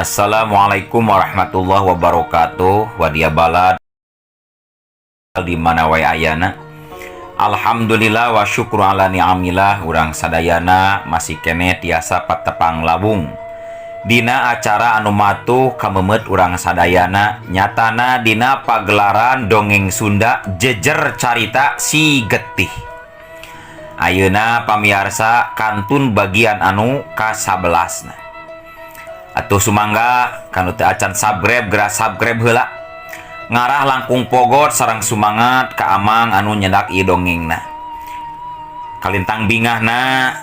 Assalamualaikum warahmatullahi wabarakatuh. Wadia balad di mana wae ayana. Alhamdulillah wa syukru ala ni'amillah, urang sadayana masih keneh tiasa patepang lawung dina acara anu matuh kamemet urang sadayana, nyatana dina pagelaran dongeng Sunda Jejer Carita Si Getih. Ayeuna pamiarsa kantun bagian anu ka-11. Atuh sumangga kanu teu acan subscribe, geura subscribe heula, ngarah langkung pogot sareng sumangat ka amang anu nyedak ieu dongengna. Kalintang bingahna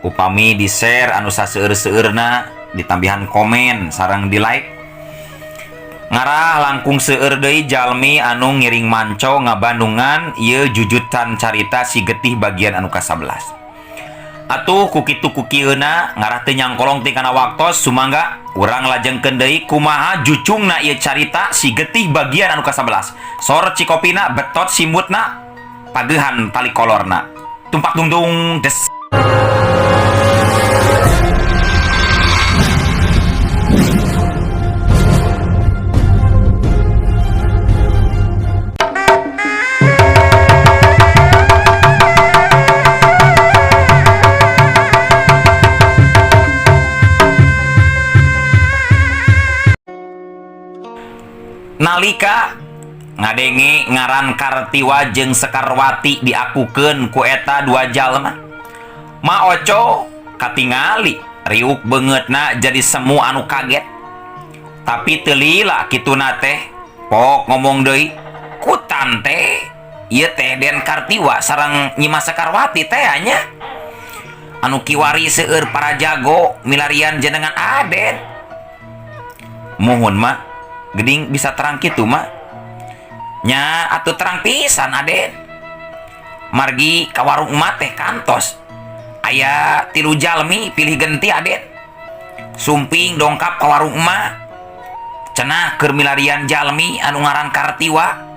upami di share anu saseueur-seueurna, ditambihan komen sareng di like, ngarah langkung seueur deui jalmi anu ngiring manco ngabandungan ieu jujutan carita Si Getih bagian anu ka-11. Atuh ku kitu ku kieuna, ngarah teu nyangkolong ti kana waktos, sumangga urang lajengkeun deui kumaha jucungna ieu carita Si Getih bagian anu ka-11. Sor cikopina, betot simutna, pageuhan tali kolorna. Tumpak dungdung des. Nalika ngadenge ngaran Kartiwa jeung Sekarwati diakukeun ku eta dua jalma, Ma Oco katingali riuk beungeutna jadi semu anu kaget. Tapi teu lila kituna teh pok ngomong deui, ku tante ieu teh Den Kartiwa sareng Nyimas Sekarwati teh nya anu kiwari seueur para jago milarian jenengan Aden. Muhun mah geuning bisa terang kitu mah nya, atuh terang pisan Aden, margi ka warung emak teh kantos aya tilu jalmi pilih genti Aden sumping dongkap ka warung emak, cenah keur milarian jalmi anu ngaran Kartiwa.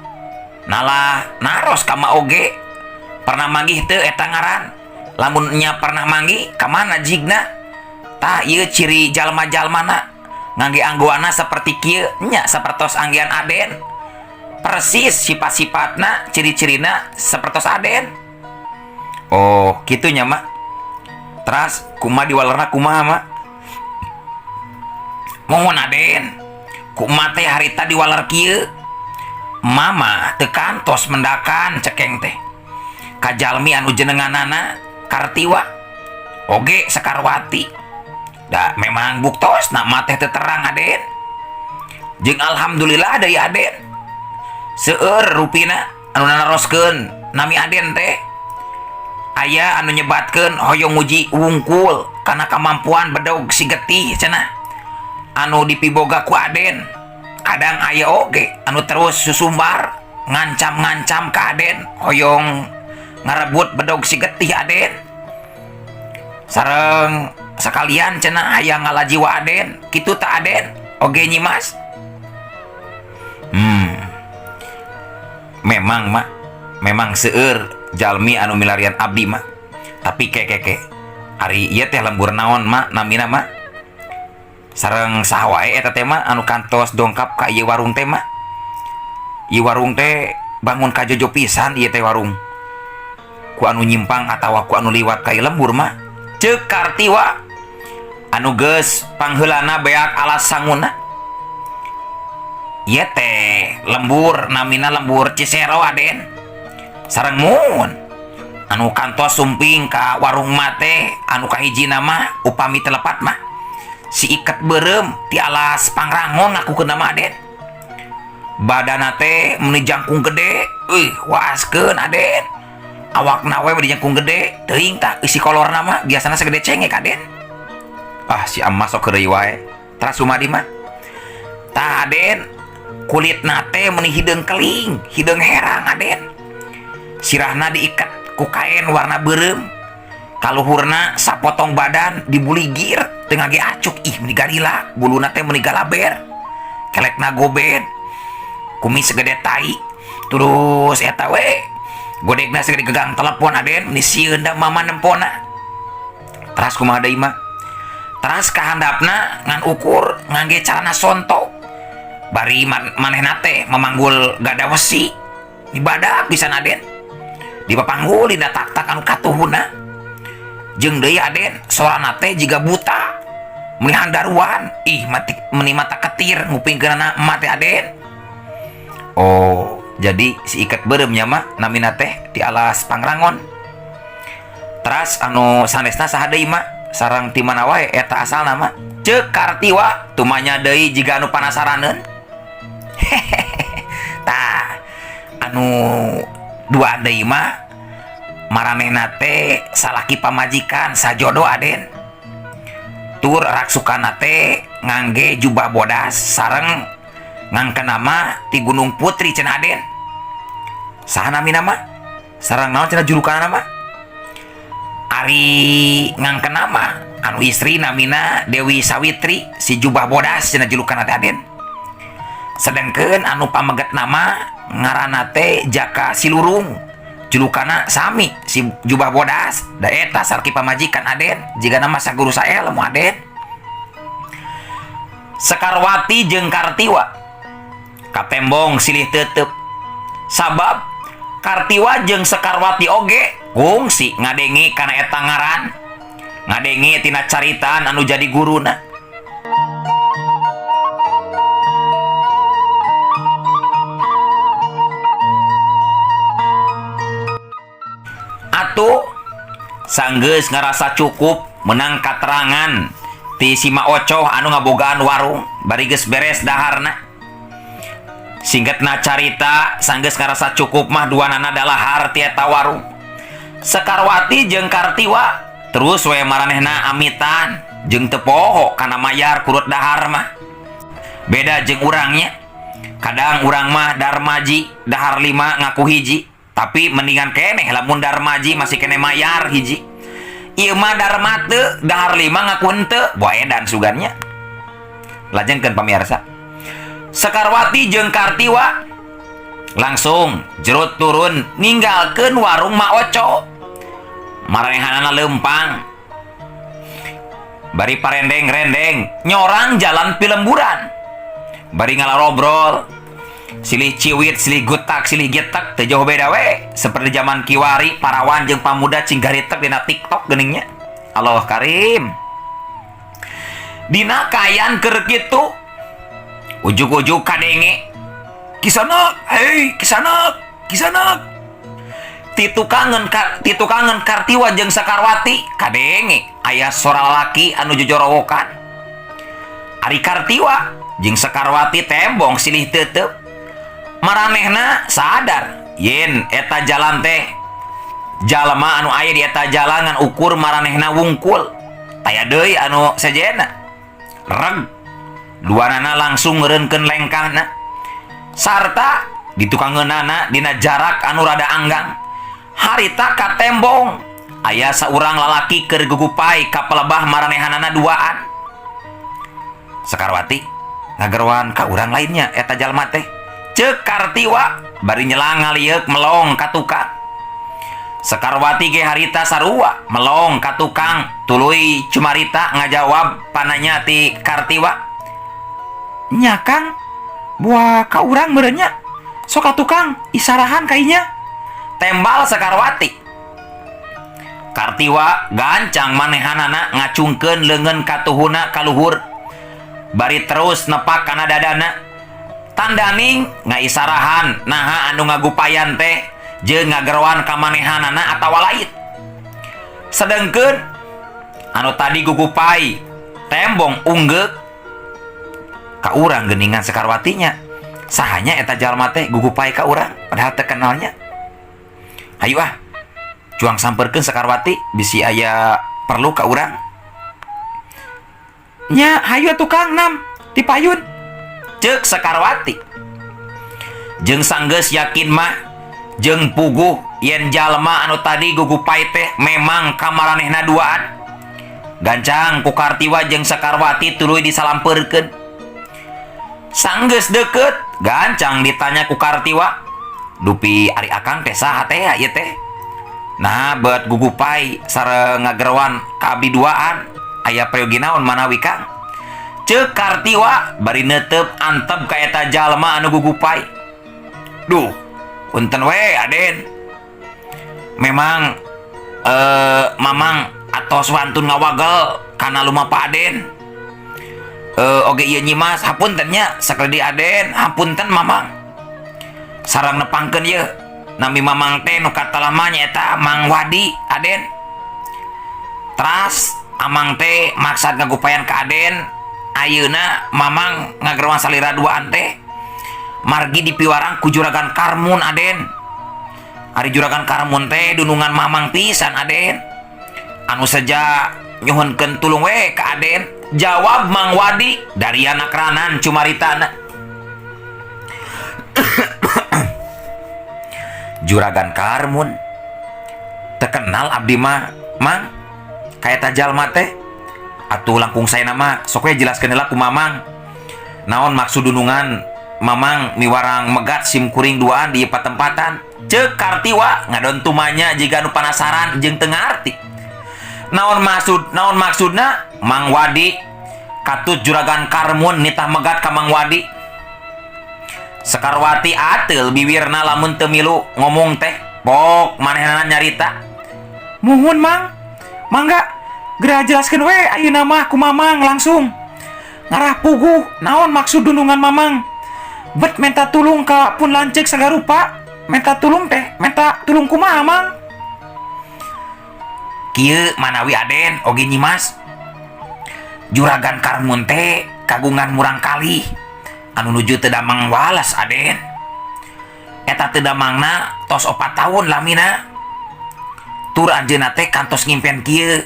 Nalah naros ka mak oge, pernah manggih teu eta ngaran? Lamun nya pernah manggih, ka mana jigna? Tah, ieu ciri jalma-jalmana, ngangge anggoana seperti kieu nya, sapertos anggean Aden persis, sifat-sifatna, ciri-cirina sapertos Aden. Oh, kitu nya mak. Teras kumaha diwalerna, kumaha mak? Mohon Aden, kumaha teh harita diwaler kieu, mama teu kantos mendakan cekeng teh ka jalmi anu jenenganana Kartiwa oge Sekarwati. Da memang buktos nak mah teh teu terang Aden. Jeung alhamdulillah deui Aden, seueur rupina anu naroskeun nami Aden teh. Aya anu nyebatkeun hoyong nguji wungkul kana kamampuan bedog Si Getih cenah anu dipiboga ku Aden. Kadang aya oge anu terus susumbar ngancam-ngancam ka Aden, hoyong ngarebut bedog Si Getih Aden, sareng sekalian cenah hayang ngala jiwa Aden kitu tak Aden oge Nyimas. Memang mak, memang seueur jalmi anu milarian abdi mak, tapi keke ari ieu teh lembur naon mak namina mak? Sareng saha wae eta teh mak anu kantos dongkap ka ieu warung teh mak? Ieu warung teh bangun kajojo pisan ieu teh warung, ku anu nyimpang atawa ku anu liwat ka ieu lembur mak? Ceuk Kartiwa anu geus pangheulana beak alas sanguna. Ieu teh lembur namina lembur Cisero Aden. Sareng mun anu kantos sumping ka warung mate anu kahiji nama upami telepat mah si Iket Beureum ti alas Pangrangon ngakukeun nama Aden. Badana teh meuni jangkung gede, euy waaskeun Aden. Awakna we meuni jangkung gede, teuing tah isi kolorna mah biasana segede cengek Aden. Ah, si amma sok heureuy wae. Teras sumadi mah? Tah Aden, kulitna teh meuni hideung keling, hideung herang Aden. Sirahna diikat ku kain warna beureum. Kaluhurna sapotong badan dibuligir teu ngage acuk, ih meuni garila, buluna teh meuni galaber. Kelekna gobed. Kumis segede tai. Terus eta we godegna segede gegang telepon Aden, meuni sieun da mama nempona. Teras kumaha deui mah? Teras kahandapna ngan ukur ngangge calana sonto. Bari manehna teh memanggul gada wesi. Dibadak pisan Aden. Dipapanggul dina tak-tak anu katuhuna. Jeung deui Aden sorana teh jiga buta. Meuni handaruan, ih mati meuni mata ketir ngupingkeunana emak teh Aden. Oh, jadi si iket beureum nya mah namina teh di alas Pangrangon. Teras anu sanesna saha deui mah? Sareng ti mana wae eta asalna mah? Ceuk Kartiwa tumanya deui jiga anu panasaraneun. Tah, anu dua deui mah maranehna teh salaki pamajikan sajodo Aden. Tur raksukana teh ngangge jubah bodas sareng ngangken nama ti Gunung Putri cenah Aden. Saha namina mah? Sareng naon cenah julukanna mah? Ari ngangken nama anu istri namina Dewi Sawitri si jubah bodas cenah julukanna teh Aden. Sedengkeun anu pameget nama ngaranna teh Jaka Silurung julukanna sami si jubah bodas da eta salaki pamajikan Aden jiga nama saguru saelmu Aden. Sekarwati jeung Kartiwa katembong silih tetep sabab Kartiwa jeung Sekarwati oge kungsi ngadenge kana eta ngaran ngadenge tina caritaan anu jadi guruna. Atuh sanggeus ngarasa cukup menang katerangan ti si Ma Ocoh anu ngabogaan warung bari geus beres daharna. Singkatna carita sanggeus ngarasa cukup mah duanana dalahar ti eta warung. Sekarwati jeung Kartiwa terus we maranehna amitan jeung teu poho kana mayar kurut dahar mah. Beda jeung urangnya. Kadang urang mah darmaji dahar 5 ngaku hiji, tapi mendingan keneh lamun darmaji masih keneh mayar hiji. Ieu mah darma teu dahar 5 ngaku henteu, boa edan sugannya. Lajengkeun pamirsa. Sekarwati jeung Kartiwa langsung jerut turun ninggalkeun warung Ma Oco. Maranehanana leumpang. Bari parendeng-rendeng nyorang jalan pilemburan. Bari ngalarobrol silih ciwit, silih gutak, silih getek teu jauh beda we. Seperti zaman kiwari parawan jeung pamuda cing garitek dina TikTok geuningnya. Allah karim. Dina kaayaan keur kitu ujug-ujug kadenge Kisanak, hei Kisanak, Kisanak. Titukangan Kartiwa jeung Sekarwati kadenge aya sora lalaki anu jojorowokan. Ari Kartiwa jeung Sekarwati tembong silih tetep. Maranehna sadar yen eta jalan teh jalma anu aya di eta jalan ngan ukur maranehna wungkul. Taya deui anu sejenna. Reg duanana langsung ngeureunkeun lengkahna sarta ditukangeunana dina jarak anu rada anggang. Harita katembong aya saurang lalaki keur gugupai ka pelebah maranehanana duaan. Sekarwati ngageroan ka urang lainnya eta jalma teh. Ceuk Kartiwa bari nyelang ngalieuk melong ka tukang. Sekarwati ge harita sarua melong ka tukang tuluy cumarita ngajawab pananya ti Kartiwa. Nya Kang, buah ka urang meureun nya. Sok ka tukang isarahan kainya. Tembal Sekarwati. Kartiwa gancang manehanana ngacungkeun leungeun katuhuna kaluhur. Bari terus nepak kana dadana. Tandaning ngaisarahan naha anu ngagupayan teh jeung ngageroan ka manehanana atawa lain. Sedengkeun anu tadi gugupai tembong unggeuk ka urang geuningan Sekarwatinya. Sahanya eta jalma teh gugupai ka urang padahal teu kenalnya. Hayu ah, cuang samperkeun Sekarwati bisi aya perlu ka urang. Nya hayu atuh Kang nam dipayun. Ceuk Sekarwati. Jeung sanggeus yakin mah jeung puguh yen jalma anu tadi gugupai teh memang kamaranehna duaan. Gancang ku Kartiwa jeung Sekarwati tuluy disalampeurkeun. Sanggeus deukeut gancang ditanya ku Kartiwa, dupi ari akang teh saha teh ya ieu teh? Nah, bet gugupai sareng ngageroan ka abdi duaan. Aya peryogi naon manawi Kang? Ceuk Kartiwa bari neuteup antep ka eta jalma anu gugupay. Duh, punten we Aden. Memang Mamang atos wantun ngawagel kana lumapa Aden. Oge ieu Nyimas, hapunten nya sakali Aden, hapunten Mamang. Sareng nepangkeun ieu, nami Mamang teh nu katelah mah nyaeta Mang Wadi, Aden. Teras Amang teh maksad ngagupayan ka Aden, ayeuna Mamang ngagerwan salira duaan teh margi dipiwarang ku Juragan Karmun, Aden. Ari Juragan Karmun teh dunungan Mamang pisan, Aden. Anu saja nyuhunkeun tulung we ka Aden, jawab Mang Wadi dari anak ranan cumaritana. Juragan Karmun, terkenal abdi mah Mang ka eta jalma teh. Atuh langkung saya nama sok we jelaskeun heula ku Mamang naon maksud dunungan Mamang miwarang megat sim kuring duaan di patempatan, ceuk Kartiwa ngadon tumanya jiga nu panasaran jeung teu ngarti naon maksud naon maksudna Mang Wadi katut Juragan Karmun nitah megat ka Mang Wadi. Sekarwati ateul biwirna lamun teu milu ngomong teh, pok manehna nyarita. Muhun Mang, mangga geura jelaskeun we ayeuna mah ku Mamang langsung. Ngarah puguh naon maksud dunungan Mamang. Bet menta tulung ka pun lanceuk sagarupa, menta tulung teh, menta tulung kumaha, Mang? Kieu manawi Aden oge Nyimas, Juragan Karmun teh kagungan murang kali anu nuju teu damang walas, Aden. Eta teu damangna tos 4 tahun lamina. Tur anjeunna teh kantos ngimpen kieu,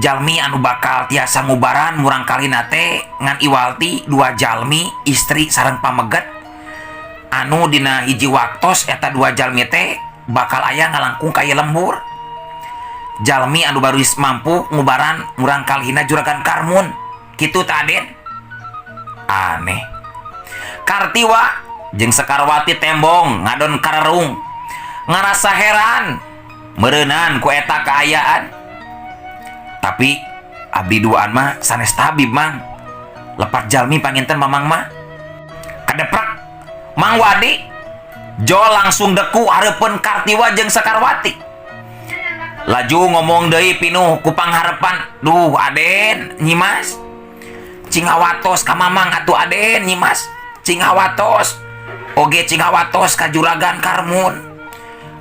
jalmi anu bakal tiasa ngubaran murang kalina teh ngan iwalti dua jalmi, istri sareng pameget, anu dina hiji waktos eta dua jalmi teh bakal aya ngalangkung ka ieu lembur. Jalmi anu baru mampu ngubaran murang kalihna Juragan Karmun kitu tah, Aden. Aneh. Kartiwa jeung Sekarwati tembong ngadon karerung, ngarasa heran meureunan ku eta kaayaan. Tapi abdi duaan mah sanes tabib, Mang. Lepat jalmi panginten Mamang mah. Kadeprak Mang Wadi jol langsung deku hareupeun Kartiwa jeung Sekarwati, laju ngomong deui pinuh ku pangharepan. Duh, Aden, Nyimas, cing hawatos ka Mamang atuh. Aden, Nyimas, cing hawatos oge cing hawatos ka Juragan Karmun.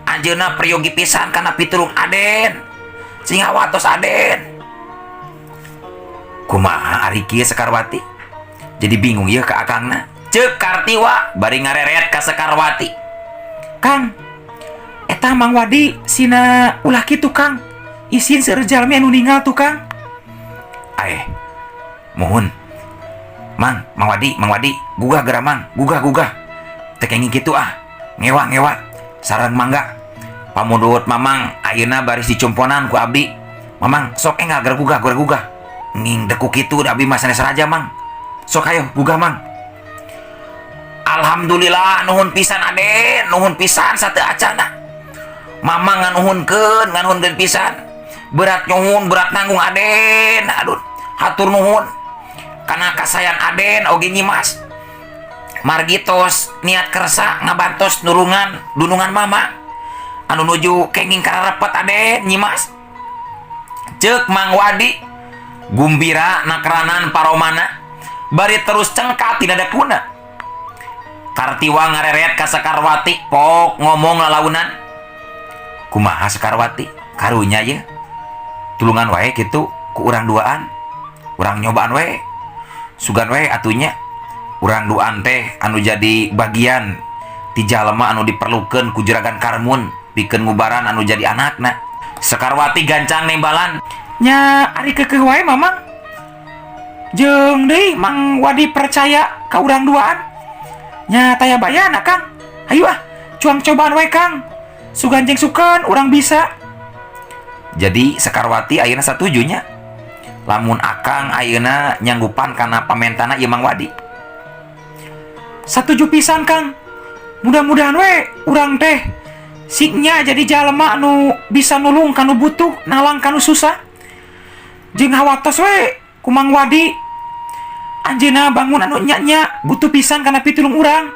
Anjeunna peryogi pisan kana pitulung. Aden, cing hawatos, Aden. Kumaha ari kieu, Sekarwati? Jadi bingung ieu ka akangna, ceuk Kartiwa bari ngareret ka Sekarwati. Kang, eta Mang Wadi sina ulah kitu, Kang. Isin seueur jalmi anu ningal tuh, Kang. Aeh, mohon Mang, Mang Wadi, Mang Wadi, gugah geura, Mang, gugah, gugah. Teu kenging kitu ah, ngewa ngewa, sareng mangga. Pamudut Mamang ayeuna baris dicumponan ku abdi. Mamang sok enggal geura gugah, geura gugah. Nging deku kitu da abdi mah sanes raja, Mang. Sok ayo gugah, Mang. Alhamdulillah, nuhun pisan, Aden, nuhun pisan sateu acana. Mamang nganuhunkeun, nganuhunkeun pisan. Berat nyuhun, berat nanggung, Aden. Aduh, hatur nuhun karena kasayan Aden oge Nyimas, margi tos niat kersa ngabantos nurungan dunungan Mama anu nuju kenging kararepet, Aden, Nyimas, ceuk Mang Wadi gumbira nakranan paromana bari terus cengkat tina dakuna. Kartiwa ngareret ka Sekarwati, pok ngomong lalaunan. Kumaha, Sekarwati? Karunya ye tulungan wae kitu ku urang duaan, urang nyobaan wae, sugan we atuh nya urang duaan teh anu jadi bagian ti jalma anu diperlukeun ku Juragan Karmun pikeun ngubaran anu jadi anakna. Sekarwati gancang nembalan. Nya ari keukeuh wae Mamang. Jeung deui Mang Wadi percaya ka urang duaan. Nya taya bayana, Kang. Hayu ah, cuang cobaan wae, Kang. Sugan jeung sukan urang bisa. Jadi Sekarwati ayeuna satuju nya lamun akang ayeuna nyanggupan kana pamentana ieu Mang Wadi? Satuju pisan, Kang. Mudah-mudahan we urang teh singnya jadi jalma anu bisa nulung kanu butuh, nalang kanu susah. Jeung hawatos we ku Mang Wadi. Anjeunna bangun anu nya-nya butuh pisan kana pitulung urang.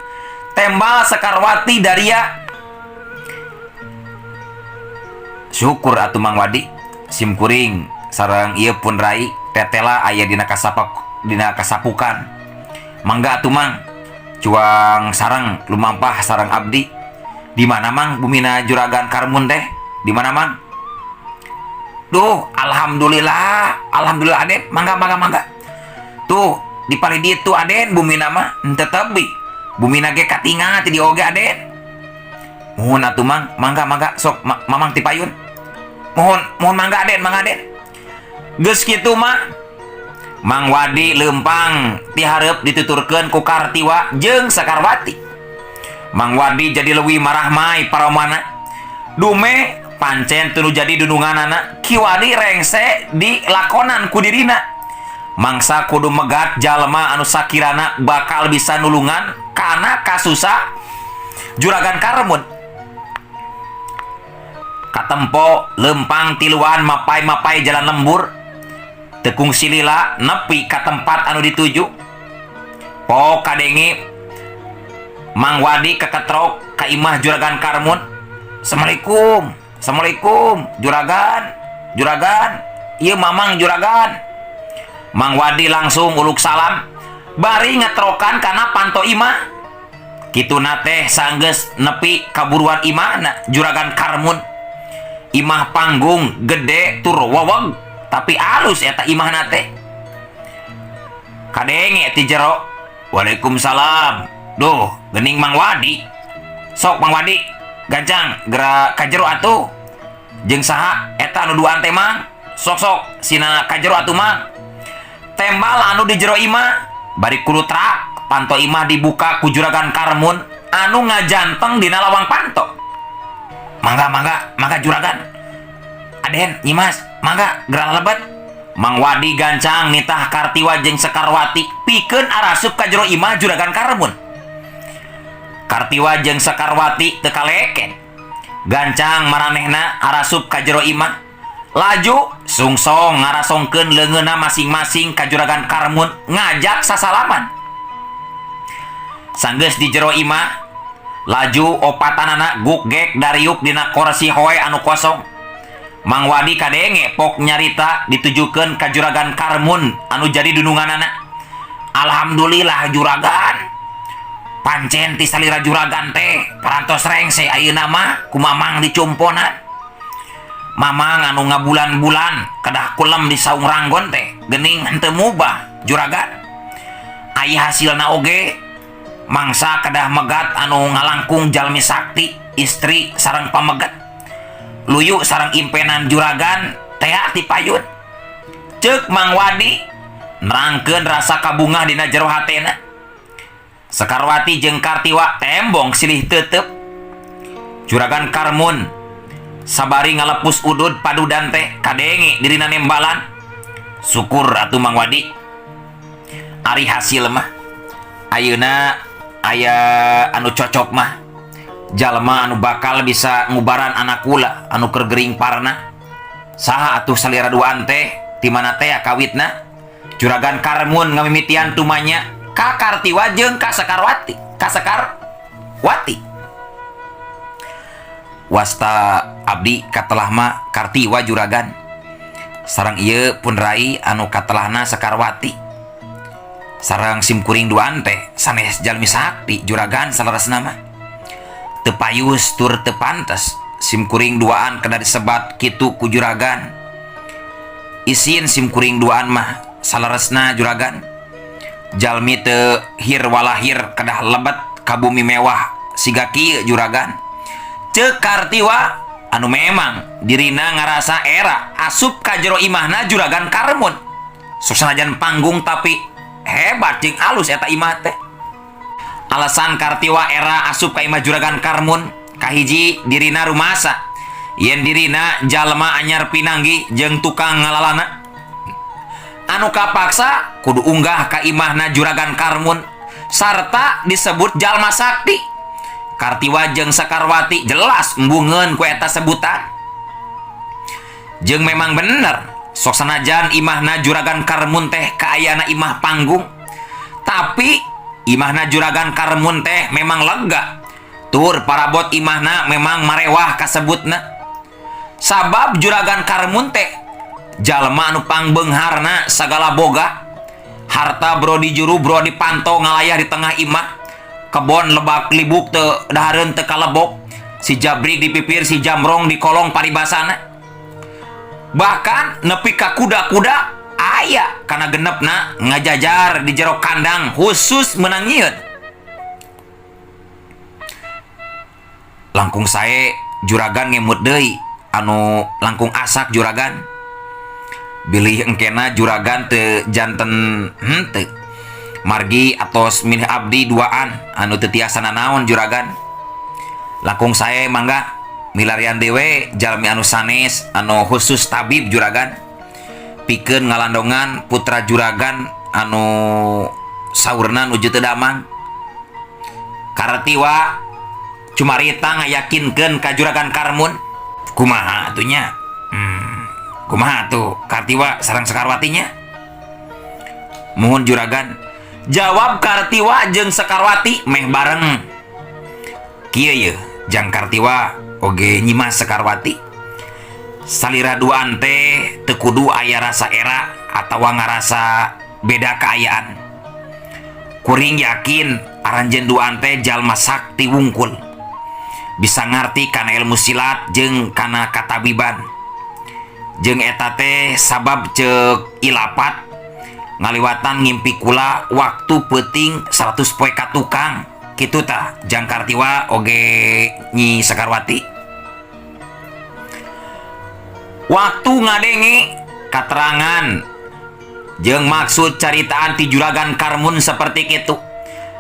Tembal Sekarwati daria. Syukur atuh Mang Wadi. Sim kuring sareng ieu pun rai tetela aya dina kasapak dina kasapukan. Mangga atuh Mang. Cuang sareng lumampah sareng abdi. Di mana Mang bumina Juragan Karmun teh? Di mana Mang? Duh, alhamdulillah. Alhamdulillah Aden. Mangga mangga mangga. Tuh, di palih ditu Aden bumina mah henteu tebih. Bumina ge katingal ti dieu oge Aden. Muhun atuh Mang, mangga mangga sok mamang ti payun. Mohon mohon mangga Aden, mangga Aden. Geus kitu mah Mang Wadi leumpang ti hareup dituturkeun ku Kartiwa jeung Sekarwati. Mang Wadi jadi leuwih marahmai paromana. Dume pancen teu nu jadi dununganana Ki Wadi rengse dilakonan ku dirina. Mangsa kudu megat jalma anu sakirana bakal bisa nulungan kana kasusah Juragan Karmun. Katempo lempang tiluan mapai-mapai jalan lembur. Teu kungsi lila nepi ka tempat anu dituju. Pok kadenge Mang Wadi keketrok ka imah Juragan Karmun. Assalamualaikum. Assalamualaikum Juragan. Juragan. Ieu Mamang Juragan. Mang Wadi langsung uluk salam bari ngetrokan kana panto imah. Kituna teh sanggeus nepi kaburuan imahna Juragan Karmun. Imah panggung gede tur weweg tapi alus eta imahna teh. Kadenge ti jero. Waalaikumsalam. Duh, gening Mang Wadi. Sok Mang Wadi, gancang geura ka jero atuh. Jeung saha eta anu duaan teh Mang? Sok sok sina ka jero atuh Mang. Tembal anu di jero imah bari kulutrak panto imah dibuka ku Juragan Karmun anu ngajanteng dina lawang panto. Mangga mangga mangga Juragan. Aden, Nyimas, mangga geura lebet. Mang Wadi gancang nitah Kartiwa jeung Sekarwati pikeun arasup ka jero imah Juragan Karmun. Kartiwa jeung Sekarwati teu kaleken. Gancang maranehna arasup ka jero imah. Laju sungsong ngarasongkeun leungeunna masing-masing ka Juragan Karmun ngajak sasalaman. Sanggeus di jero imah, laju opatanana guk gek dariuk dina korsi hoe anu kosong. Mang Wadi kadenge pok nyarita ditujukeun ka Juragan Karmun anu jadi dununganana. Alhamdulillah Juragan. Pancen ti salira Juragan teh parantos rengse ayeuna mah ku Mamang dicumponan. Mamang anu ngabulan-bulan kedah kulem di saung ranggon teh geuning henteu mubah Juragan. Aya hasilna oge mangsa kedah megat anu ngalangkung jalmi sakti istri sareng pameget. Luyu sareng impenan Juragan tea ti payun. Ceuk Mang Wadi nerangkeun rasa kabungah dina jero hatena. Sekarwati jeung Kartiwa tembong silih tetep. Juragan Karmun sabari ngalepus udud padudan teh kadenge dirina nembalan. Syukur atuh Mang Wadi. Ari hasil mah ayeuna aya anu cocok mah. Jalma anu bakal bisa ngubaran anak kula anu keur gering parna. Saha atuh salira duaan teh ti mana teh kawitna? Juragan Karmun ngamimitian tumanya ka Kartiwa jeung ka Sekarwati. Ka Sekarwati. Wasta abdi katelah mah Kartiwa Juragan. Sareng ieu pun rai anu katelahna Sekarwati. Sareng simkuring duaan teh sanes jalmi sakti Juragan saleresna mah. Teu payus tur teu pantes simkuring duaan kedah disebat kitu ku Juragan. Isin simkuring duaan mah saleresna Juragan. Jalmi teu hir walahir kedah lebet ka bumi mewah siga kieu Juragan. Ceuk Kartiwa anu memang dirina ngarasa era asup ka jero imahna Juragan Karmun. Sok sanajan panggung tapi hebat jeung alus eta imah teh. Alasan Kartiwa era asup ka imah Juragan Karmun kahiji dirina rumasa yen dirina jalma anyar pinanggi jeung tukang ngalalana anu kapaksa kudu unggah ka imahna Juragan Karmun sarta disebut jalma sakti. Kartiwa jeung Sekarwati jelas embungeun ku eta sebutan. Jeung memang bener Sok sanajan imahna Juragan Karmun teh kaayana imah panggung, tapi imahna Juragan Karmun teh memang lega. Tur parabot imahna memang marewah kasebutna. Sabab Juragan Karmun teh jalma anu pangbeungharna sagala boga. Harta bro di juru bro di panto ngalayah di tengah imah. Kebon lebak libuk teu dahareun teu kalebok. Si jabrik di pipir, si jamrong di kolong paribasana. Bahkan nepi ka kuda-kuda aya kana genepna ngajajar di jero kandang khusus meunang nyieun. Langkung sae juragan ngemut deui anu langkung asak juragan. Bilih engkena juragan teu janten henteu. Margi atos milih abdi duaan anu teu tiasa nanaon juragan. Langkung sae mangga milarian dewe jalmi anu sanes anu khusus tabib juragan. Pikeun ngalandongan putra juragan anu saurna nuju teu damang. Kartiwa cumarita ngayakinkeun ka Juragan Karmun. Kumaha atuh nya? Kumaha atuh Kartiwa sareng Sekarwatinya? Muhun juragan. Jawab Kartiwa jeung Sekarwati meh bareng. Kieu yeuh jang Kartiwa oge Nyimas Sekarwati. Salira duaan teh teu kudu aya rasa era atawa ngarasa beda kaayaan. Kuring yakin aranjeun duaan teh jalma sakti wungkul. Bisa ngarti kana ilmu silat jeung kana katabiban. Jeung eta teh sabab ceuk ilapat ngaliwatan ngimpi kula waktu peuting 100 poe ka tukang. Kitu tah jang Kartiwa oge Nyi Sekarwati. Waktu ngadenge katerangan jeung maksud caritaan ti Juragan Karmun seperti kitu.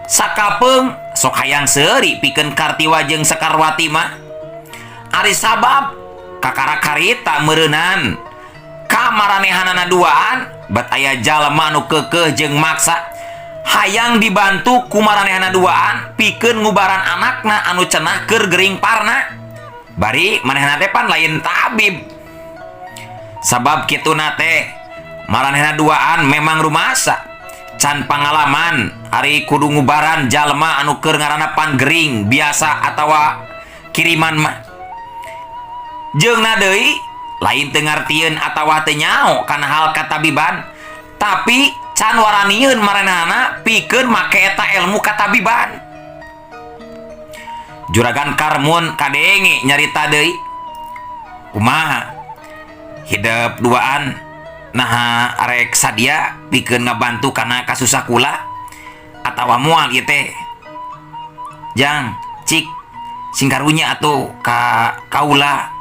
Sakapeung sok hayang seuri pikeun Kartiwa jeung Sekarwati mah. Ari sabab kakara karita meureunan ka maranehanana duaan bat aya jalma anu keukeuh jeung maksa hayang dibantu ku maranehana duaan pikeun ngubaran anakna anu cenah keur gering parna. Bari manehna teh pan lain tabib. Sabab kituna teh maranehna duaan memang rumasa can pangalaman ari kudu ngubaran jalma anu keur ngaranna pan gering biasa atawa kiriman mah. Jeung na deui lain teu ngartieun atawa teu nyao kana hal katabiban, tapi can waranieun maranehna pikeun make eta ilmu katabiban. Juragan Karmun kadenge nyarita deui. Kumaha hidep duaan naha arek sadia pikeun ngabantu kana kasusah kula atawa moal ieu teh. Jang cik sing karunya atuh ka kaula.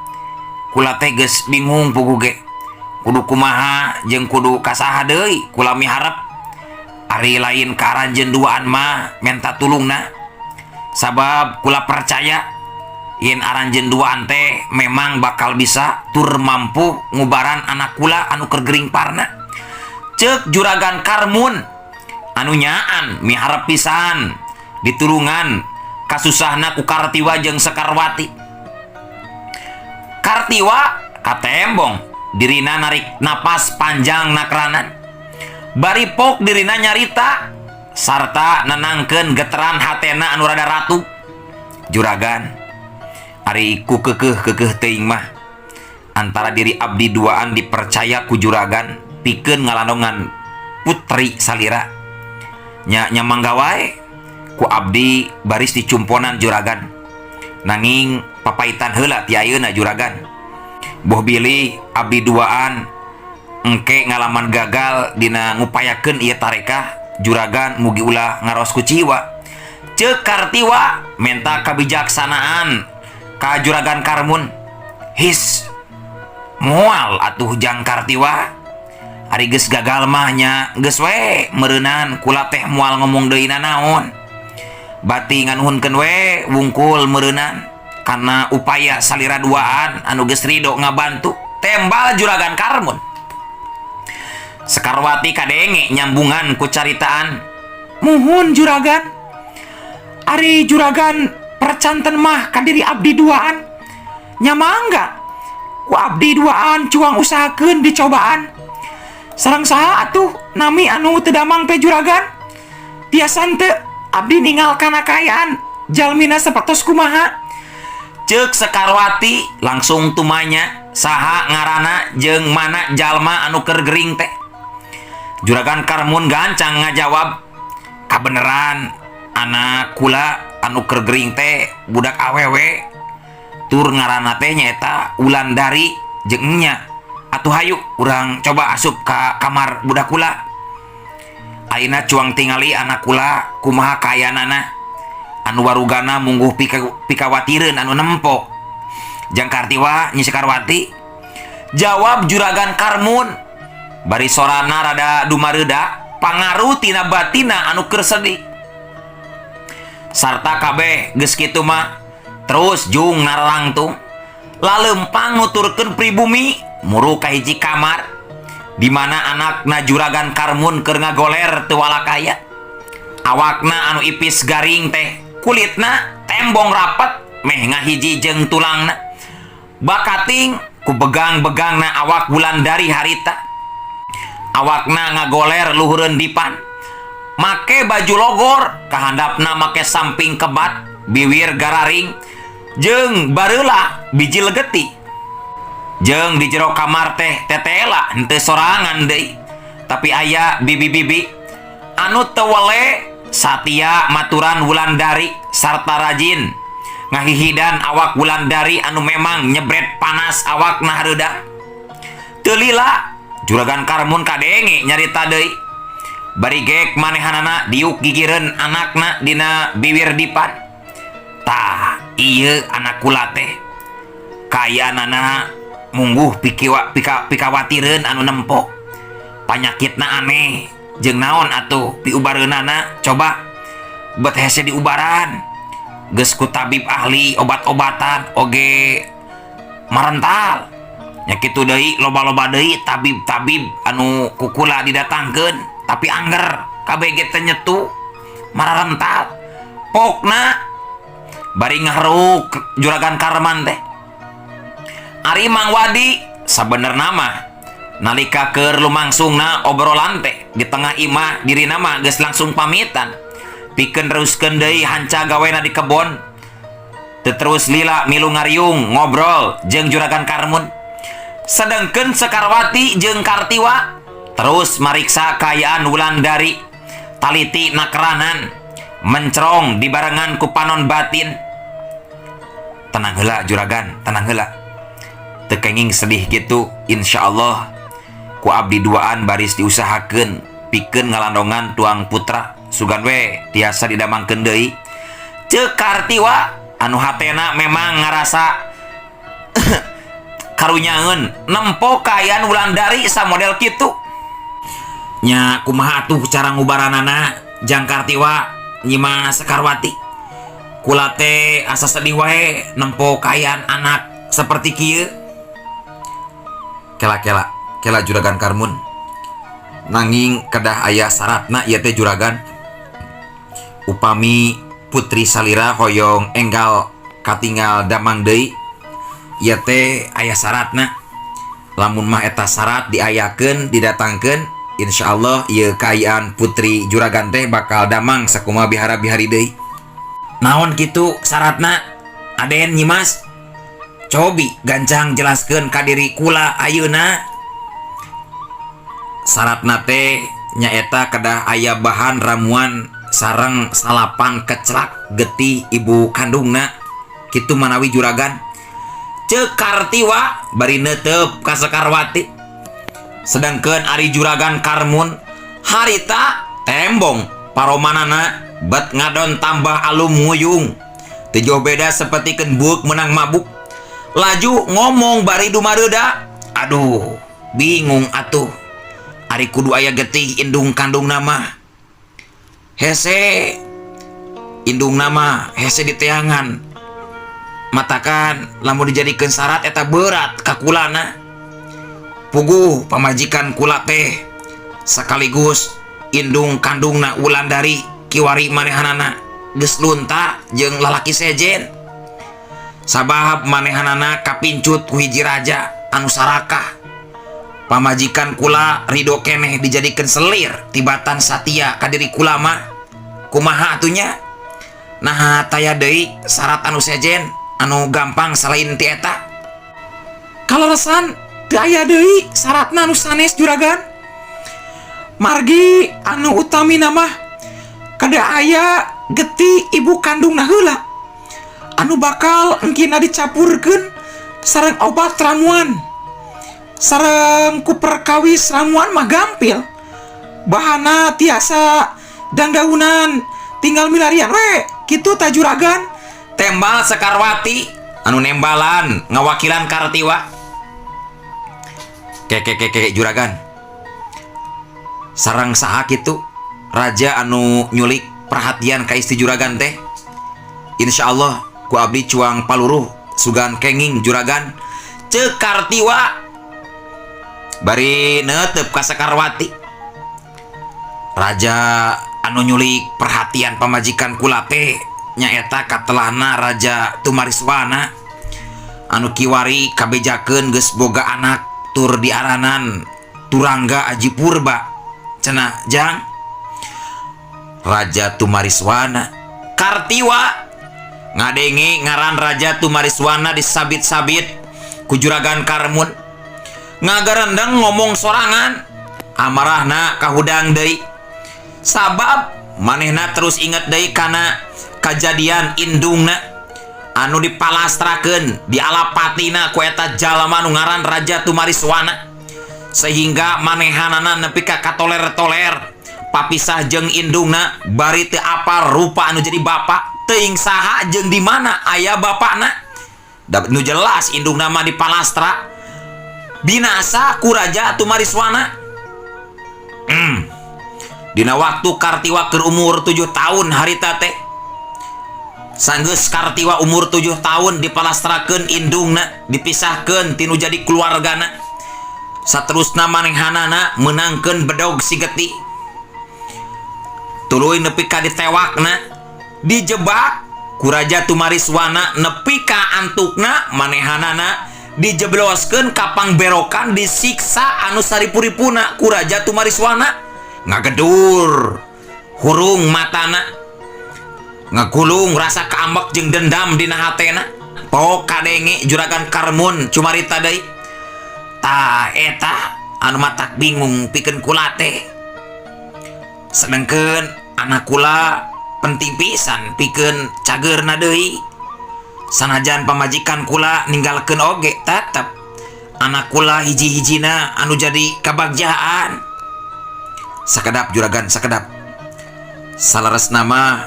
Kula teh geus bingung puguh ge. Kudu kumaha jeung kudu kasaha deui kula miharep. Ari lain ka aranjeun duaan mah menta tulungna. Sabab kula percaya yen aranjeun duaan teh memang bakal bisa tur mampu ngubaran anak kula anu keur gering parna. Ceuk Juragan Karmun anu nyaan miharep pisan ditulungan kasusahna ku Kartiwa jeung Sekarwati. Kartiwa katembong dirina narik napas panjang nakranan. Bari pok dirina nyarita sarta nenangkeun geteran hatena anu rada ratu. Juragan ari ku keukeuh-keukeuh teuing mah antara diri abdi duaan dipercaya ku juragan pikeun ngalandongan putri salira. Nya nya mangga wae ku abdi baris dicumponan juragan. Nanging papaitan heula ti ayeuna juragan. Boh bilih abdi duaan engke ngalaman gagal dina ngupayakeun ieu tarekah juragan mugi ulah ngaros kuciwa. Ceuk Kartiwa menta kabijaksanaan ka Juragan Karmun. His moal atuh jang Kartiwa. Ari geus gagal mah nya geus we meureunan kula teh moal ngomong deui nanaon. Bati nganuhunkeun we wungkul meureunan kana upaya salira duaan anu geus ridho ngabantu. Tembal Juragan Karmun. Sekarwati kadenge nyambungan ku caritaan. Muhun juragan. Ari juragan percanten mah ka diri abdi duaan. Nya mangga. Ku abdi duaan cuang usahakeun dicobaan. Sareng saha atuh nami anu teu damang teh juragan? Tiasa henteu abdi ningal kana kaayaan jalmina sapertos kumaha? Ceuk Sekarwati langsung tumanya saha ngaranna jeung mana jalma anu keur gering teh. Juragan Karmun gancang ngajawab, kabeneran anak kula anu keur gering teh budak awewe tur ngaranna teh nyaeta Wulandari jeung nya. Atuh hayu urang coba asup ka kamar budak kula. Ayeuna cuang tingali anak kula kumaha kaayaanana anu warugana mungguh pikawatireun anu nempo. Jang Kartiwa, Nyi Sekarwati, jawab Juragan Karmun bari sorana rada dumareuda pangaruh tina batina anu keur sedih. Sarta kabeh geus kitu mah terus jung narangtung lalempang nuturkeun pribumi muru ka hiji kamar di mana anakna Juragan Karmun keur ngagoler teu walakaya. Awakna anu ipis garing teh kulitna tembong rapet meh ngahiji jeung tulangna. Bakating ku begang-begangna awak Wulandari harita. Awakna ngagoler luhureun dipan. Make baju logor, kahandapna make samping kebat, biwir gararing, jeung bareula biji legeti. Jeung di jero kamar teh tetela henteu sorangan deui, tapi aya bibi-bibi anu teu wele satia maturan Wulandari sarta rajin ngahihidan awak Wulandari anu memang nyebret panas awakna hareudang. Teu lila Juragan Karmun kadenge nyarita deui. Bari gek manehanana diuk gigireun anakna dina biwir dipan. Tah, ieu anak kula teh kaayaanana mungguh pikawatireun anu nempo. Panyakitna aneh jeung naon atuh piubareunana coba bet hese diubaran. Geus ku tabib ahli obat-obatan oge marental. Nya kitu deui loba-loba deui tabib-tabib anu kukula didatangkeun tapi angger kabeh ge teu nyetu mararental. Pokna bari ngaharuk Juragan Karman teh. Ari Mang Wadi sabenerna mah nalika keur lumangsungna obrolan teh di tengah imah dirina mah geus langsung pamitan pikeun neruskeun deui hanca gawena di kebon. Teu terus lila milu ngariung ngobrol jeung Juragan Karmun. Sedengkeun Sekarwati jeung Kartiwa terus mariksa kaayaan Wulandari taliti nakeranan mencrong dibarengan ku panon batin. Tenang heula juragan, tenang heula. Teu kenging sedih gitu, insyaallah ku abdi duaan baris diusahakeun pikeun ngalandongan tuang putra sugan we tiasa didamangkeun deui. Ceuk Kartiwa anu hatena memang ngarasa karunyaeun nempo kaayaan Wulandari samodel kitu. Nya kumaha atuh cara ngubaranana Jang Kartiwa, Nyimas Sekarwati? Kula teh asa sedih wae nempo kaayaan anak seperti kieu. Kela-kela, kela Juragan Karmun. Nanging kedah aya syaratna ieu teh juragan. Upami putri salira hoyong enggal katinggal damang deui, ieu teh aya syaratna. Lamun mah eta syarat diayakeun, didatangkeun, insyaallah ieu kaayaan putri juragan teh bakal damang sakumaha bihara-bihari deui. Naon kitu syaratna, Aden, Nyimas? Cobi gancang jelaskeun ka diri kula ayeuna. Syaratna teh nyaeta kedah aya bahan ramuan sareng salapan keclak getih ibu kandungna kitu manawi juragan. Ceuk Kartiwa bari neuteup ka Sekarwati. Sedangkeun ari Juragan Karmun harita tembong paromanana bet ngadon tambah alum nguyung. Teu jauh beda sapertikeun buuk menang mabuk. Laju ngomong bari dumareuda. Aduh, bingung atuh. Ari kudu aya getih indung kandungna mah. Hese indungna mah hese diteangan. Matakan lamun dijadikeun syarat eta berat ka kulana. Puguh pamajikan kula teh sekaligus indung kandungna Wulandari kiwari manehanana geus lunta jeung lalaki sejen. Sabab manehanana kapincut ku hiji raja anu sarakah. Pamajikan kula ridho keneh dijadikeun selir tibatan satia ka diri kula mah. Kumaha atuh nya? Naha taya deui syarat anu sejen anu gampang selain ti eta? Kaleresan teu aya deui syaratna anu sanes, Juragan. Margi anu utamina mah kada aya getih ibu kandungna heula anu bakal engkina dicapurkeun sareng obat ramuan. Sareng ku perkawis ramuan mah gampil, bahana tiasa dangdaunan, tinggal milarian we kitu ta, Juragan. Tembal Sekarwati anu nembalan ngawakilan Kartiwa. Keke keke, Juragan, sareng saha kitu raja anu nyulik perhatian ka istri juragan teh? Insya Allah ku abdi cuang paluruh, sugan kenging, Juragan, ceuk Kartiwa bari netep ka Sekarwati. Raja anu nyulik perhatian pamajikan kula teh nyaeta katelahna Raja Tumariswana anu kiwari kabejakeun geus boga anak tur diaranan Turangga Aji Purba cenah, Jang. Raja Tumariswana. Kartiwa ngadenge ngaran Raja Tumariswana disabit-sabit ku Juragan Karmun, ngagarendeng ngomong sorangan. Amarahna kahudang deui, sabab manehna terus inget deui kana kajadian indungna anu dipalastrakeun, dialapatina ku eta jalma nu ngaran Raja Tumariswana, sehingga manehanana nepi ka katoler-toler papisah jeung indungna, bari teu apal rupa anu jadi bapak, teuing saha jeung di mana aya bapakna. Da, nu jelas indungna mah dipalastra, binasa ku Raja Tumariswana. Dina waktu Kartiwa keur umur 7 tahun harita teh. Sanggeus Kartiwa umur 7 tahun, dipalastrakeun indungna, dipisahkeun tinu jadi keluargana. Saterusna manehanana menangkeun bedog Sigeti, tuluy nepi ka ditewakna, dijebak ku Raja Tumariswana, nepi ka antukna manehanana dijebloskeun ka pangberokan, disiksa anu saripu-ripuna ku Raja Tumariswana. Ngagedur hurung matana, ngagulung rasa kaambek jeung dendam dina hatena. Pok kadenge Juragan Karmun cumarita deui. Tah, eta anu matak bingung pikeun kula teh, sedengkeun anak kula penting pisan pikeun cageurna deui. Sanajan pamajikan kula ninggalkeun oge, tetep anak kula hiji-hijina anu jadi kabagjaan. Sakedap, Juragan, sakedap. Saleresna mah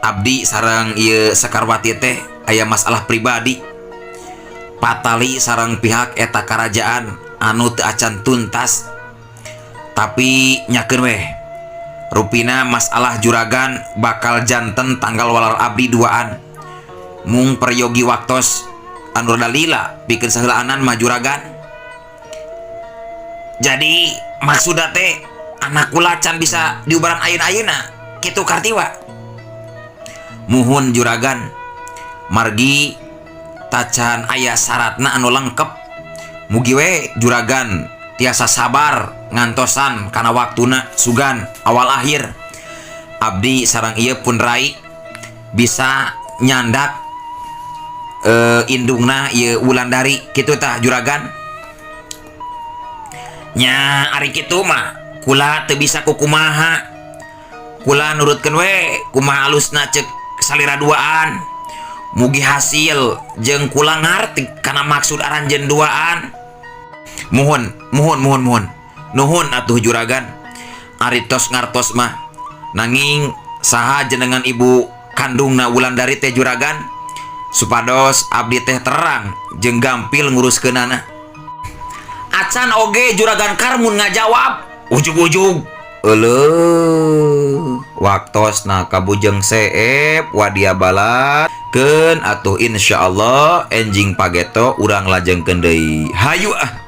abdi sareng ieu Sekarwati teh aya masalah pribadi, patali sareng pihak eta karajaan anu teu acan tuntas. Tapi nyakeun weh, rupina masalah juragan bakal janten tanggal walar abdi duaan, mung peryogi waktos anu rada lila pikeun saheulaanan mah, Juragan. Jadi maksudna teh anak kula can bisa diubaran ayeuna-ayeuna kitu, Kartiwa? Muhun, Juragan, margi tacan aya syaratna anu lengkep. Mugi we juragan tiasa sabar ngantosan kana waktuna, sugan awal akhir abdi sareng ieu pun rai bisa nyandak indungna ieu Wulandari kitu tah, Juragan. Nya, ari kitu mah kula teu bisa kukumaha. Kula nurutkeun we kumaha alusna ceuk salira duaan. Mugi hasil jeung kula ngarti kana maksud aranjeun duaan. Muhun, muhun, muhun, muhun. Nuhun atuh, Juragan, ari tos ngartos mah. Nanging saha jenengan ibu kandungna Wulandari teh, Juragan, supados abdi teh terang jeung gampil nguruskeunana? Acan oge Juragan Karmun ngajawab, ujug-ujug euleuh waktosna kabujeng seep wadia balat keun atuh. Insyaallah enjing pageto urang lajengkeun deui. Hayu ah.